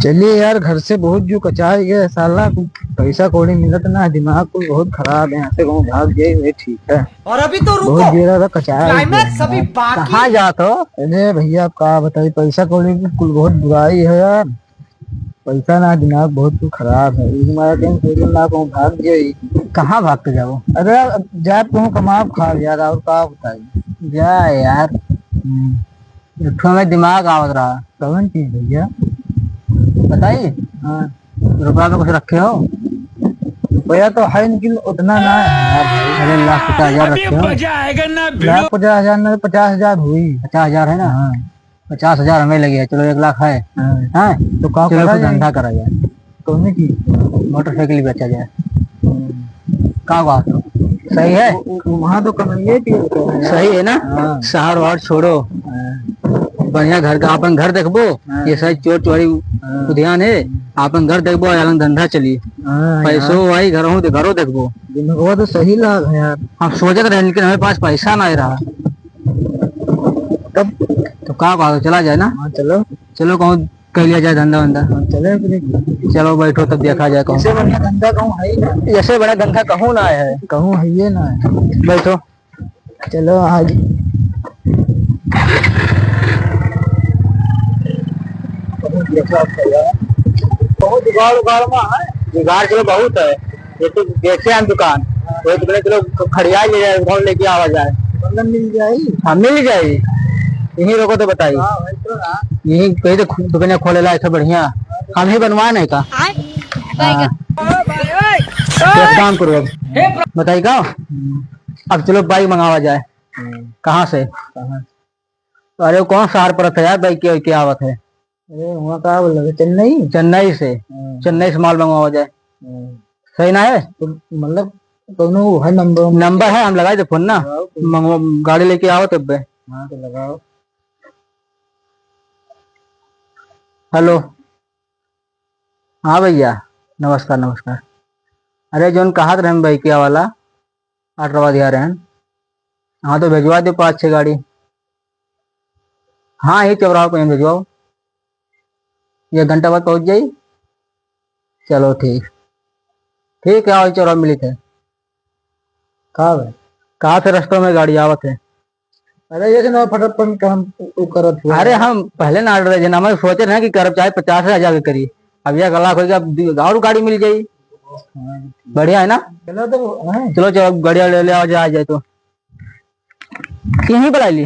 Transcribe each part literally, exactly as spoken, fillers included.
चलिए यार, घर से बहुत जो कचाए गए साला, कुछ पैसा कौड़ी मिलत ना, दिमाग कुल बहुत खराब है, यहाँ से कहूँ भाग जाए, वही ठीक है। और अभी तो रुको, बहुत जोर है, कचाए गए। कहाँ जात हो? अरे भैया, आप का बताई, पैसा कौड़ी की कुल बहुत बुराई है यार, पैसा ना, दिमाग बहुत कुल खराब है, इस मारे कहीं से ना कहूँ भाग जाए। कहाँ भाग के जाओ? अरे अब जाए कहूँ कमाब खाब यार, और का बताई? जा यार। हम्म। एक ठो में दिमाग आवत रहा। कौन चीज भैया? बताई? हाँ। रुपया में कुछ रखे हो? रुपया तो है, लेकिन उतना ना है यार भाई। अरे, लाख पचास हजार रखे हो? लाख पचास हजार ना, पचास हजार हुई। पचास हजार है ना? हाँ। पचास हजार हमें लगे, चलो, एक लाख है। हाँ। हाँ? तो का चलो, करा कुछ जाए? धंधा करा जाए। कौन चीज? मोटरसाइकिल बेचा जाए। हम्म। का बात हो? सही है? उ-, उ-, वहाँ तो कमाइए पिए होते हैं। सही है ना? हाँ। शहर वहर छोड़ो। हाँ। बढ़िया घर का, अपन घर देखबो, हाँ। ये सारी चोर चोरी हाँ। उद्यान है, अपन घर देखबो, अलग धंधा चली। हाँ, पैसो यार। आई, घरों दे-, घरों देखबो। दिमागवा तो सही लाग है यार। हम सोचत रहे, लेकिन हमें पास पैसा ना रहा। तब? तो का बात हो, चला जाए ना? हाँ, चलो। चलो, कहूँ कर लिया जाए धंधा वंधा। हाँ, चले फिर। चलो, बैठो, तब देखा जाए कहूँ। इससे बढ़िया धंधा कहूँ है ही ना। इससे बड़ा धंधा कहूँ ना है। कहूँ है ये ना है। बैठो। चलो, आज बहुत देखा आपका यार। बहुत जुगाड़ उगाड़ में है। जुगाड़ चलो बहुत है। ये तो देखे हम दुकान, वो तो बोले, "चलो, खड़िया ले जाए, कौन लेके आवा जाए?" मतलब मिल जाई? हाँ, मिल जाई। यहीं रोको तो बताई। हाँ, वही तो ना। यहीं कहीं तो खु-, दुकान खोले ला, ऐसा बढ़िया। हम ही बनवाए नहीं का? आय, हाँ। तो एक काम करो अब। बताई का? हम्म। अब चलो, बाइक मंगावा जाए। हम्म। कहाँ से? कहाँ से? अरे, कौन शहर पड़त है यार, बाइक के, के आवत है? अरे, वहाँ का बोल रहे, चेन्नई? चेन्नई से। हाँ। चेन्नई से माल मंगवावा जाए। हाँ। सही ना है? तो मतलब, कौनो है नंबर? नंबर है, हम लगाई दे फोन ना। लगाओ फोन। मंगवा-, गाड़ी लेके आओ तब बे। हाँ, तो लगाओ। हेलो। हाँ भैया, नमस्कार, नमस्कार। अरे, जौन कहत रहे हम बाइकिया वाला, अठारह दिया रहन। हाँ, तो भेजवा दे पाँच छः गाड़ी। हाँ, यही चौराहा पे भेजवाओ, एक घंटा बाद पहुँच जाई। चलो ठीक, ठीक है, आओ चौराहा मिली थे। का बे? कहाँ से रस्तों में गाड़ी आवत है? अरे, ये से ना फटाफट काम उ करत हुआ। अरे, हम पहले ना order देना, हम सोचे रहे कि करब चाहे पचास हजार के करी, अब एक लाख हो गया, अब दू-, और गाड़ी मिल जाई। हाँ। बढ़िया है ना? चलो तो, हाँ। चलो, चलो, अब गाड़ी ले, ले आओ, जा, आ जाए तो। यहीं बुला ली।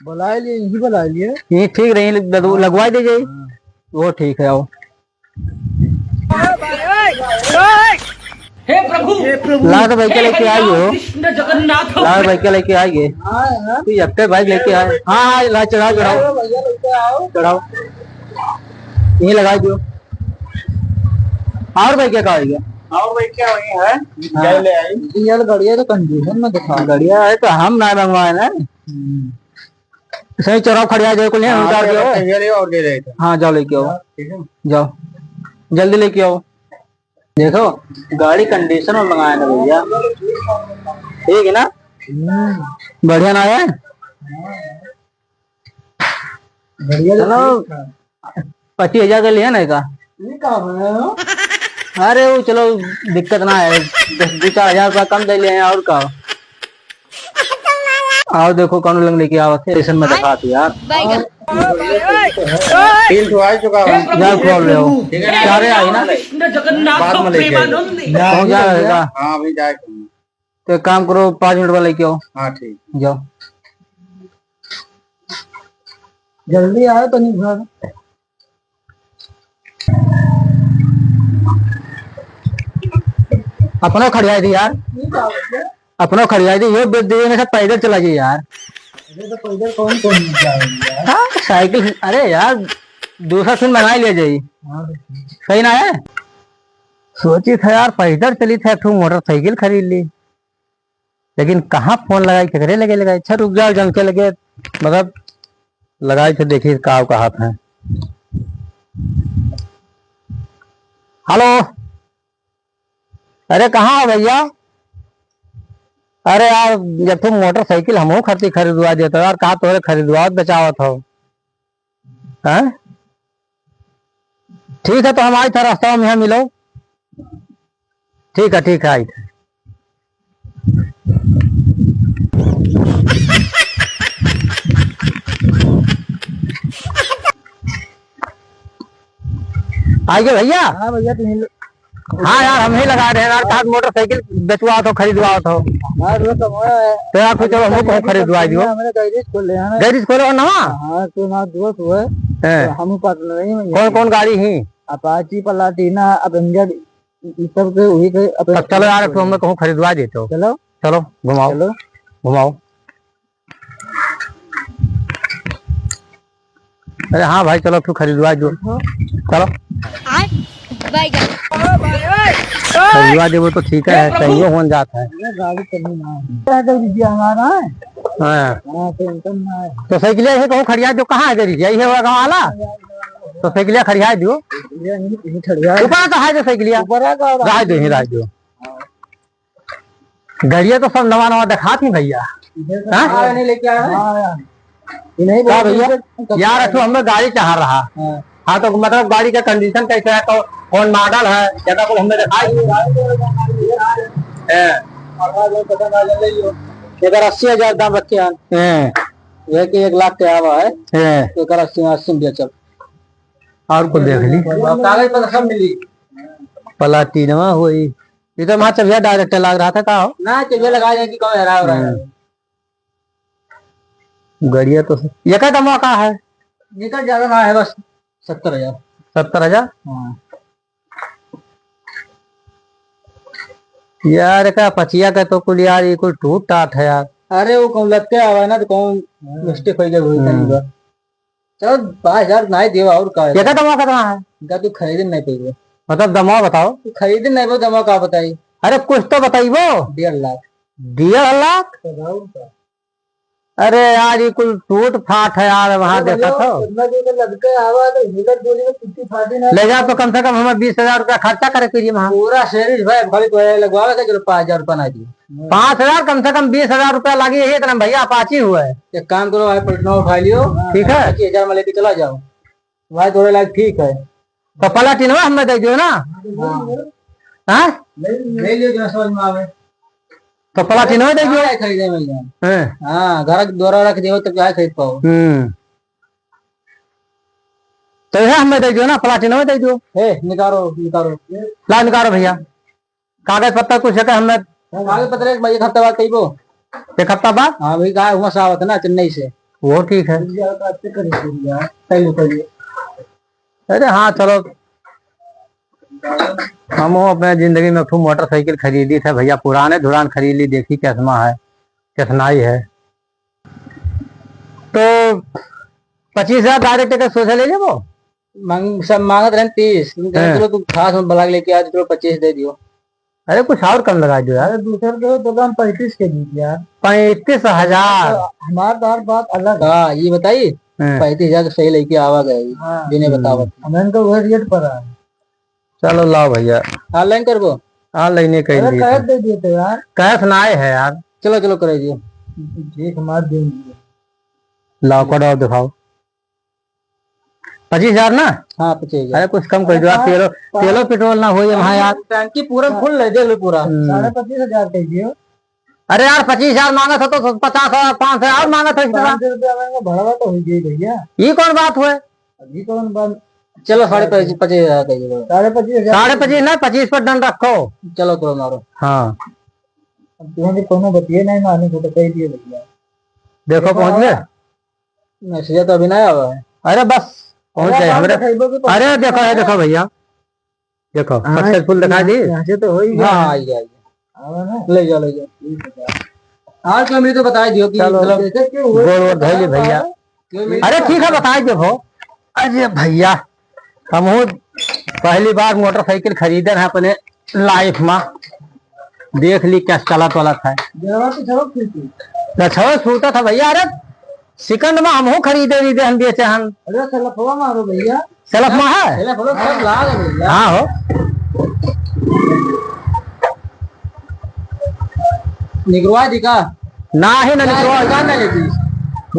बुला लिए, यहीं बुला लिए। यहीं ठीक रही, लग-, हाँ। लगवा दे जाई। हाँ। वो ठीक है, आओ। हे प्रभु, लाओ तो बाइक लेके आई हो। कृष्ण जगन्नाथ। लाओ बाइक लेके आई है। हाँ, हाँ। तू यक्के बाइक लेके आए। हाँ, हाँ, ला, चढ़ाओ, चढ़ाओ। भैया लेके आओ। चढ़ाओ। यहीं लगा दो। और बाइक क्या कहा? और बाइक क्या वही है? हाँ। क्या ले आई? यार, बढ़िया तो condition में दिखा। बढ़िया है तो हम ना मंगवाए ना। हम्म। सही चौराहा खड़िया जाए को ले, हाँ, उतार दे। और ले रहे थे। हाँ, जाओ लेके आओ। हाँ, ठीक है। जाओ, जल्दी लेके आओ। देखो, गाड़ी condition में मंगाए ना भैया, ठीक है ना? हम्म। बढ़िया ना है? बढ़िया तो चलो, ठीक है। पच्चीस हजार के लिए ना का? ये का है? अरे वो चलो, दिक्कत ना है, दस, दो चार हजार रुपया कम दे लिए हैं, और का? आओ देखो कौन रंग लेके आवत है, ऐसन में दिखात यार। बैगन। तीन ठो आ चुका है। जा खोल ले आओ। ठीक है ना? चारे आई ना? कृष्ण जगन्नाथ बाद में लेके आइए। प्रेमानंद। कौन जाएगा? हाँ, अभी जाए। तो एक काम करो, पाँच मिनट बाद लेके आओ। हाँ, ठीक। जाओ। जल्दी आयो तनी घर। अपनो खड़ियाई दी यार, अपनो खड़ियाई दी, ये दे-, दे-, में से पैदल चला जाई यार। अरे तो पैदल कौन कौन जाएगा यार? हाँ, साइकिल, अरे यार, दूसरा सुन मंगा लिया जाई। हाँ, तो ठीक। सही ना है? सोची था यार, पैदल चली था, एक ठो मोटरसाइकिल खरीद ली। लेकिन कहाँ फोन लगाई, केकरे लगे लगाई? अच्छा रुक जाओ, जन के लगे, मतलब, लगाई थे, देखी का कहत हैं। हेलो, अरे कहाँ हो भैया? अरे यार, जब तुम मोटरसाइकिल हमहू खातिर खरीदवा देता यार, कहाँ तोहरे खरीदवावत बचावत हो? हैं? ठीक है, तो हम आई था रास्ता में, यहाँ मिलो। ठीक है, ठीक है, आई था। आइए भैया। हाँ भैया, तुम ही लो। हाँ यार, हम ही लगा रहे हैं यार, कहा मोटरसाइकिल बेचवाओ तो, खरीदवाओ तो। हाँ, वो तो हुआ है। तो यार, कुछ हम हमको खरीदवाई दियो। हमने गैरेज खोले हैं ना। गैरेज खोले हो ना? हाँ, तो हमारा दोस्त हुआ है। हैं। तो हम पार्टनर ही हैं। कौन कौन गाड़ी ही? अपाची, प्लाटिना, अवेंजर, ई सब के, वही के अपन तब चलो यार, तू हमें कहूँ खरीदवा देते हो। चलो। चलो, घुमाओ। चलो। घुमाओ। अरे हाँ भाई, चलो, तू खरीदवा दो। चलो। आय, बैगन। खरीदवा देबो तो ठीक है, सही होन जात है। ये गाड़ी चलनी ना है। क्या कर दीजिए हमारा? हाँ। हाँ, टेंशन ना है। तो साइकिल है कहूँ खड़िया जो, कहाँ है गैरेज? यही है वो गाँव वाला? तो साइकिल खड़िया दियो। ये नहीं, ये खड़िया है। ऊपर तो है जो साइकिल। ऊपर है का? रह दो, ही रह दो। गड़िया तो सब नवा नवा दिखात ही भैया। इधर से हाँ? नया नहीं लेके आया है? हाँ, यार। ये नहीं का बोलते भैया? इधर से यार, असल हमें गाड़ी चाह रहा। हाँ। हाँ, तो मतलब गाड़ी का कंडीशन कैसे है, तो कौन मॉडल है, जगह को हमें दिखाई। हैं। अगर अस्सी हजार दाम रखे हैं, हैं। यह कि एक लाख के आवा है, हैं। तो अगर अस्सी, अस्सी में बेचब। और कुछ देख ली। कागज पत्र सब मिली। प्लाटिनवा होई। ये तो वहाँ चबिया डायरेक्ट लाग रहा था, का हो? ना, चबिया लगा जाए कि कौन हरा हो रहा है। हम्म। गड़िया तो ये का दमवा का है? ये का ज्यादा ना है, बस सत्तर हजार। सत्तर हजार? हाँ। यार, का पचिया का तो कुल यार, ये कुल टूट टाट है यार। अरे, वो कौन लगते आवा है ना, तो कौन हाँ। मिस्टेक हो गया, वही हम्म। कहीं बा। चलो, पाँच हजार ना ही देवा, और का है? ये का दमवा का दमवा है? इनका तू खरीद नहीं पाइबो। मतलब दमवा बताओ। तू खरीद नहीं पाइबो, दमवा का बताई? अरे कुछ तो बताइबो। डेढ़ लाख। डेढ़ लाख? बताओ उनका। अरे यार, ये कुल टूट फाट है यार, वहाँ अरे देखा भैया, तो। इतना दूर से लड़के आवा तो हिलत डोली में टूटी फाटी ना। ले जा तो कम से कम हमें बीस हजार रुपया खर्चा करे के लिए वहाँ। पूरा शरीर भाई, खाली तो ये लगवावे का, चलो पाँच हजार रुपया ना दिए। पाँच हजार, कम से कम बीस हजार रुपया लागी, यही इतना भैया अपाची हुआ है। एक काम करो भाई, पलटना उठा लियो। ठीक है। पच्चीस हजार में लेके चला जाओ। भाई, तोरे लायक ठीक है। तो प्लाटिनवा हमें दे दियो ना। हाँ। हाँ? ले, ले लियो, जो समझ में आवे। तो प्लाटिनवा दे दियो। हाँ, खरीदे में जान। हाँ। हाँ, घर के द्वारा रख दियो, तो क्या खरीद पाओ? हम्म। तो यह हमें दे दियो ना, प्लाटिनवा दे दियो। ए, निकालो, निकालो। ला, निकालो भैया। कागज पत्तर कुछ है का हमें? कागज पत्तर एक, एक हफ्ता बाद कइबो। एक हफ्ता बाद? हाँ भाई, गाय हुआ सावत ना चेन्नई से। वो ठीक है। कइबो, कइबो। अरे हाँ, चलो। हम अपने जिंदगी में खूब मोटरसाइकिल खरीदी थे भैया, पुराने धुरान खरीद ली, देखी कैसमा है, कैसनाई है। तो पच्चीस हजार डायरेक्ट एकर सोझा ले लेबो? मांग-, सब मांगत रहन तीस, तुम कहे, हाँ। चलो, तुम खास में ब्लाक लेके आ, चलो, पच्चीस दे दियो। अरे, कुछ और कम लगा दो यार। अरे, दूसर के तो दाम पैंतीस के दीजिए यार। पैंतीस हजार? तो हमार तो हर बात अलग है। हाँ, ये बताइए, हाँ। पैंतीस हजार तो सही लेके आवा गए, हाँ। जिन्हें हम्म। बतावत। हमें इनका वह रेट पर है। चलो, लाओ भैया। ऑनलाइन करबो? ऑनलाइन ही कर अरे, दिए कैश तो। दे दिए थे यार। कैश ना आए है यार। चलो, चलो, कर दियो। देख, हमार दे दिए। लाओ, कट और दिखाओ। पच्चीस हजार ना? हाँ, पच्चीस हजार। अरे, कुछ कम कर दो यार, अरे, तेलो, पा-, तेलो पेट्रोल ना होई वहाँ यार। टंकी पूरा फुल है, देख लो पूरा। हम्म। साढ़े पच्चीस हजार कर दियो। अरे यार, पच्चीस हजार मांगत हो तो पचास हजार, पाँच हजार और मांगत हो इस तरह। पाँच सौ रुपया में भड़वा तो हो गई भैया। ये कौन बात हुए? ये कौन बात? चलो, साढ़े पच्चीस, पच्चीस हजार कर दियो। साढ़े पच्चीस हजार। साढ़े पच्चीस ना, पच्चीस पर डन रखो। चलो, करो मारो। हाँ। अब तुम्हें कोनो बतिये नहीं माने को तो कह दिए भैया। देखो, देखो पहुँच गए। आवा। मैसेज तो अभी नहीं आवा है। अरे बस, पहुँच अरे जाए आप हमरे। दिखाइबो कि अरे देखो, ये देखो भैया, देखो, हाँ, सक्सेसफुल दिखा यहाँ, दी। यहाँ से तो हो ही गया। हाँ, आ गया, आ गया। आवा ना। ले जाओ, ले जाओ। ठीक है। हाँ, तो हमें तो बता दियो कि चलो, मतलब गोड़ वोड़ धो ली भैया। क्यों मिल अरे ठीक है, बता दे भो। अरे भैया, हमहू पहली बार मोटरसाइकिल खरीदे हैं अपने लाइफ में। देख ली क्या चलत वलत है। गरवा तो झड़क फिरती। गछवा छूटा था भैया, अरे सिकंद में हमहू खरीदे, रीदे हम बेचे हन। अरे सलफवा मारो भैया। सलफ में है? सलफ, सलफ सब लाग है भैया। हाँ हो। निकलवा दी का? ना ही ना ना, निकलवा। निकाल ना लेती।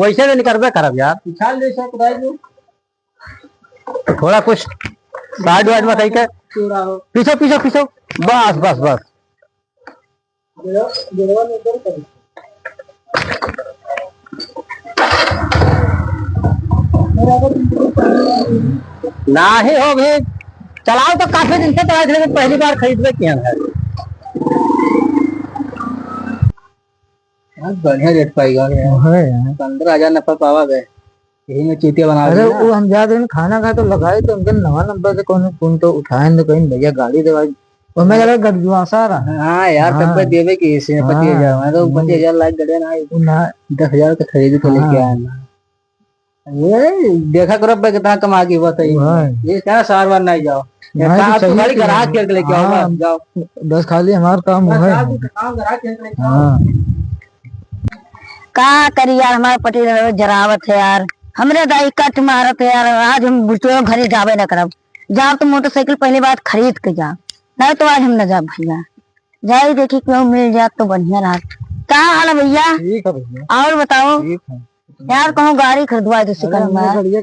वैसे तो निकलबे करब यार। निकाल ले सब, बताई दो। थोड़ा कुछ साइड वाइड में कहीं के। चूड़ा हो। पीछो, पीछो, पीछो। बस, बस, बस। नाही हो भी, चलाओ तो काफी दिन से चलाओ, लेकिन पहली बार खरीदबे किया है। आज बढ़िया रेट पाई गए हैं। हाँ यार। पन्द्रह हजार नफा पावा गए। यही में चूतिया बना अरे, दिया। वो हम जात रहे खाना खाए तो लगाए तो उनके नवा नंबर से कौन फोन तो उठाए न कहीं भैया गाड़ी दे भाई। और मैं लगा गदगुआ सा रहा। हाँ यार, हाँ। तब पे देवे की इसे हाँ। पच्चीस हजार, मैं तो हाँ। पच्चीस हजार लाख गड़े ना, वो ना। दस हजार तो खरीद के लेके हाँ। आया ना। ये देखा करो अब कितना कमा के बताइए। हाँ। ये क्या सार बार नहीं जाओ। ये नहीं, तो कहा तू सही खाली किया। ग्राहक के लेके आओ, हाँ, बस जाओ। बस खाली हमारा काम बस हुआ है। आप काम ग्राहक के लेके आओ। हाँ। का करी यार, हमार पति जरावत है यार, हमरे दाई कट मारत है यार। आज हम बुढ़ो घरे जाबे न करब, जाब तो मोटरसाइकिल पहले बात खरीद के जाब, नहीं तो आज हम न जाब भैया। जाई देखी केहू मिल जात तो बढ़िया रहत। का हाल है भैया? ठीक है भैया। और बताओ। ठीक है। यार कहूँ गाड़ी खरीदवा दे अरे सिकल हमने में। बढ़िया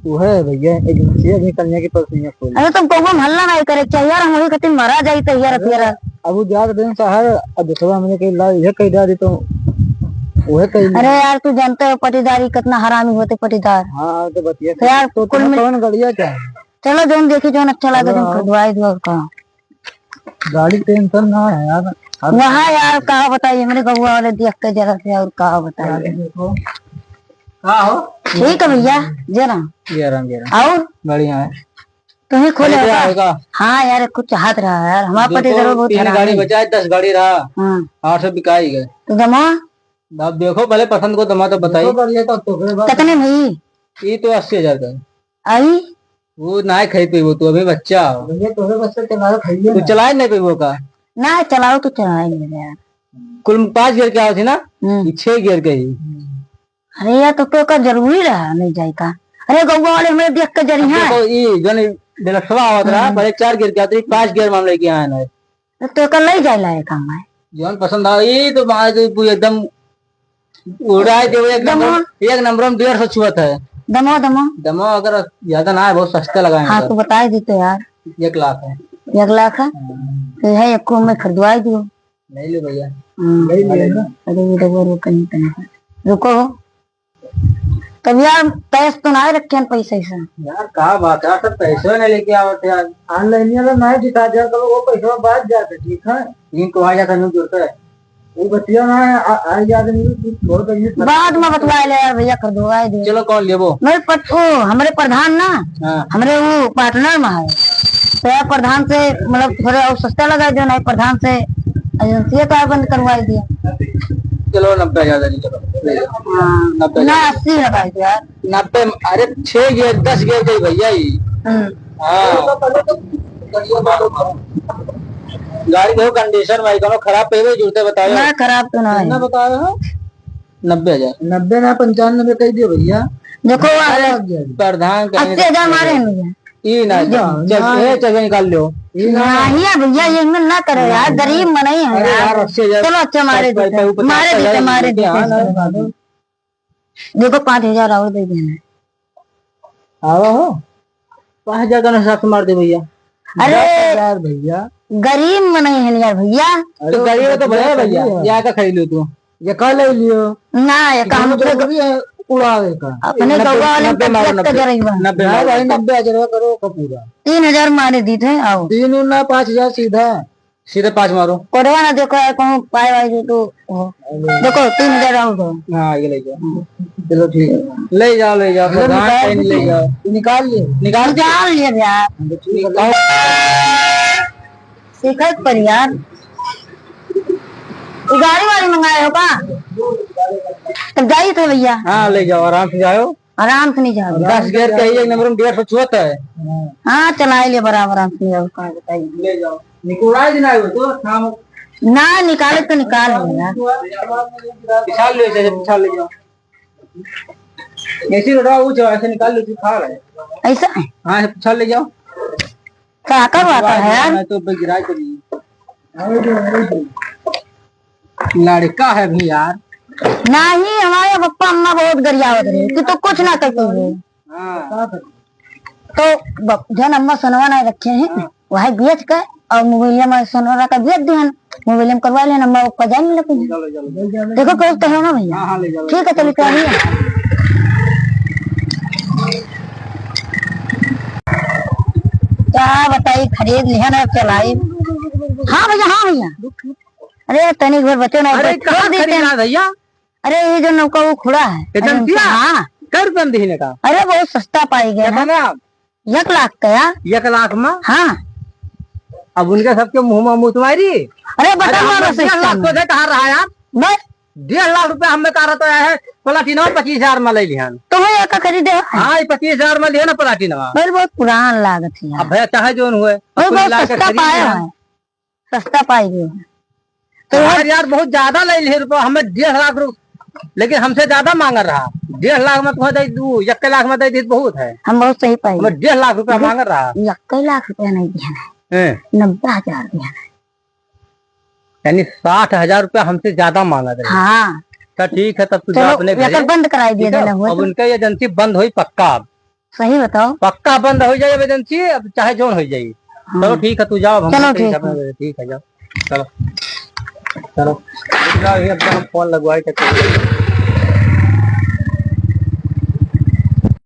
वो है भैया, एजेंसिया भी कन्या के पास नहीं है कोई। अरे तुम कहूँ हम हल्ला नहीं करे चाहिए यार, हम वही खातिर मरा जाई तो यार अरे तेरा। अब वो जात दिन शहर, अब दूसरा हमने कहीं ला, यह कहीं डाली तो वह कहीं अरे यार तू जानते हो पटीदारी कितना हरामी होते पटीदार। हाँ, हाँ, तो बतिया तो यार तो कुल तुम्हें मिल कौन गड़िया क्या है? चलो जौन देखी जौन अच्छा लगे चलो तुम आओ। खरीदवाई दो और का। गाड़ी टेंशन ना है यार। हर वहाँ यार का बताइए, मेरे गौवा वाले देख के जरा से और का बताइए। गाड़ी देखो। का हो? ठीक है भैया, जरा। जय राम, जय राम। और? बढ़िया है। तुम्हें खोले कैसे होगा? आएगा? हाँ यार, कुछ हाथ रहा यार, हमारे दो पति तो जरूर बहुत तीन हरामी गाड़ी है। बचा है, दस गाड़ी रहा। हाँ। आठ सौ बिकाई गए। तो दमा? अब देखो, भले पसंद को दमा तो बताइए। देखो, बढ़िया तो तोकरे बात। कितने भाई? ये तो अस्सी हजार का है। आई? वो ना खाई पीबो, तू अभी बच्चा हो। भैया, तोरे बच्चा चलावे खाइए तू ना। चलाए नहीं पीबो का? ना, चलाओ तो चलाए नहीं यार। कुल पाँच गियर के आवत है ना? हम्म। ये छह गियर के ही। हम्म। अरे यार, तो, तो का जरूरी रहा नहीं जाए का? अरे गौवा वाले हमें देख के जरी अब हैं। देखो, ये जौन डिलक्सवा आवत रहा, हम्म। पहले चार गियर के आते, पाँच गियर में हम लेके आए ना। तो, तो का ले जाए लाए काम है। जौन पसंद आ, ये तो बात पूरी एकदम उड़ाए देवे, एक दमो। नंबर, एक नंबर में डेढ़ सौ छुअत है। दमो, दमो। दमो अगर ज्यादा ना है, बहुत सस्ता लगाए हाँ, हैं। तो बताए देते यार। एक लाख है। एक लाख है? हाँ। तो है, एक को मैं खरीदवाई दियो। नहीं ले भैया। हाँ। नहीं ले ना। अरे, ये देखो, रुको, कहीं, कहीं। रुको। तब यार, कैश तो ना रखे हैं पैसे से। यार, का बात है, सब पैसे नहीं लेके आवत यार। ऑनलाइन में तो नहीं दिखा दिया करो, वो पैसा बात जाते, ठीक है? तीन को आ जाता, नहीं जुड़ता है। वो बतिया ना, आ, आ, याद नहीं, बहुत अजीब बात। बाद में बतवाए ले यार भैया, कर दो, आए दे। चलो, कौन लेबो? मेरे पट-, ओ, हमरे प्रधान ना, हाँ। हमरे वो पार्टनर में है। तो यार प्रधान से, मतलब, थोड़े और सस्ता लगा दो, नहीं प्रधान से एजेंसी का बंद करवाई दिया। चलो, नब्बे हजार दे दो, चलो। हाँ। नब्बे हजार। ना, अस्सी लगाई दो यार। नब्बे, अरे, छह गियर, दस गियर दे भैया, ये। हम्म। हाँ। गाड़ी के कंडीशन भाई, कोनो खराब पे भी जुड़ते बताओ। ना, खराब तो ना है। कितना बताए हो? नब्बे हजार। नब्बे ना, पंचानबे कह दियो भैया। देखो, अरे, प्रधान करेंगे। अस्सी हजार मारे हैं भैया। ई ना, जो, चल, ना। ए, चल, निकाल लो। ई ना। नहीं है भैया, ये ना करो यार, हाँ। गरीब मनई है अरे यार। यार, अस्सी हजार चलो, अच्छा, मारे पचास, देते। पचास, मारे पचास देते, हजार मारे देते। हाँ, ना। देखो, पाँच हजार और दे देना। आवा हो, पाँच हजार का हिसाब से मार दे भैया। अरे, दस हजार भैया। गरीब मनई है यार भैया। अरे, तो गरीब है तो भैया, भैया, भैया। या का खाई लो तू? ये का ले लियो? ना, ये का हम अपने जरूरी है उड़ावे का। अपने नब्बे, गौवा वाले नब्बे मारो, नब्बे। जरूरी बा। नब्बे ना मारो, भाई, नब्बे। नब्बे हजार करो का पूरा। तीन हजार मारे दी थे, आओ। तीन और ना, पाँच हजार सीधा। सीधे पाँच मारो। कोडवा ना देखो यार, कहूँ पाए वाई दे तो हो। देखो, तीन हजार और दो। हाँ, ये ले जाओ। चलो, ठीक है। ले जाओ, ले जाओ। अरे, प्रधान निकाल कहीं ले दीजिए। जाओ। निकाल लिए। निकाल दिए? निकाल लिए यार। हाँ, तो ठीक है। निकाल। सीखत पर यार। ये गाड़ी वाड़ी मंगाए हो का? तब जाइए थे भैया। हाँ, ले जाओ, आराम से जाओ। आराम से नहीं जाओ। दस गियर का ही एक नंबर में डेढ़ सौ छुअत है। हाँ, चलाए ले बराबर, आराम से नहीं जाओ, कहाँ बताइए। ले जाओ। निकोड़ाए दिन आए हो तो, शाम ना निकाले तो निकाल लो यार। पिछाड़ ले, जैसे पिछाड़ ले जाओ। ऐसी रोडवा ऊंच है, ऐसे निकाल लो, तू खा रहे। ऐसा है? हाँ, ऐसे पिछाड़ ले जाओ। का करवाता है यार? मैं तो ऊपर गिरा के नहीं। लड़का है भी यार। नहीं, हमारे पप्पा अम्मा बहुत गरियावत रहे कि तू कुछ ना कर पावे। हाँ। तो ब-, जौन अम्मा सोनवा ना रखे हैं, हाँ। वही बेच के और मोबाइल में सोनवा का बेच दिहन, मोबाइल में करवा लेन, अम्मा ओका जान ले लेते हैं। चलो, चलो। देखो, कल तो है ना भैया। हाँ, हाँ, ले जाओ। ठीक है, चलिए, चलिए। क्या बताई, खरीद लिहन और चलाई। हाँ भैया, हाँ भैया। अरे, तनिक भर बचो ना, अरे, बच-, कहाँ छोड़ देते हैं। खरीदा भैया? अरे, ये जो नौका वो खुड़ा है। अरे, एजेंसिया? हाँ। कै रुपया में दीने का? अरे, बहुत सस्ता पाई गया ना। कितना? एक लाख का यार। एक लाख में? हाँ। अब उनके सबके मुँह में मुँह तुम्हारी। अरे, बता अरे, मारो हमने डेढ़ लाख सिस्टम। तो दे कहा रहा यार। बस। डेढ़ लाख रुपया हमने कहा रहा तो है, प्लाटिनवा पच्चीस हजार में ले लिहन। तो वही एक खरीदे हो। हाँ, ये पच्चीस हजार में लिया ना प्लाटिनवा। भाई, बहुत पुरान लागत है यार। अब भैया, चाहे जोन हुए, वही कुल बहुत मिला के सस्ता खरीद पाए लिहन। हो। सस्ता पाई गयो है। तो यार, यार, बहुत ज्यादा ले लिए रुपया, हमें डेढ़ लाख रुपया, लेकिन हमसे ज्यादा मांग रहा। डेढ़ लाख में तुम्हें दे दूँ, एक लाख में दे दी, बहुत है। हम बहुत सही पाई। हमें डेढ़ लाख रुपया दे-, मांग रहा। एक लाख रुपया नहीं दिया है। हैं? नब्बे हजार दिया है। यानी साठ हजार रुपया हमसे ज्यादा मांग रहे। हाँ। तो ठीक है, तब तू चलो, जा अपने घरे। एकर बंद कराई दिया ठीक है? जाना हुआ अब तो। उनका एजेंसी बंद हुई पक्का अब। सही बताओ। पक्का बंद हो जाए अब एजेंसी, अब चाहे जोन हो जाए। हाँ। चलो ठीक है, तू जाओ, अब हम चलो, ठीक है। ठीक है, जाओ। चलो। चलो। रुक जाओ, ये अब हम फोन लगवाए थे।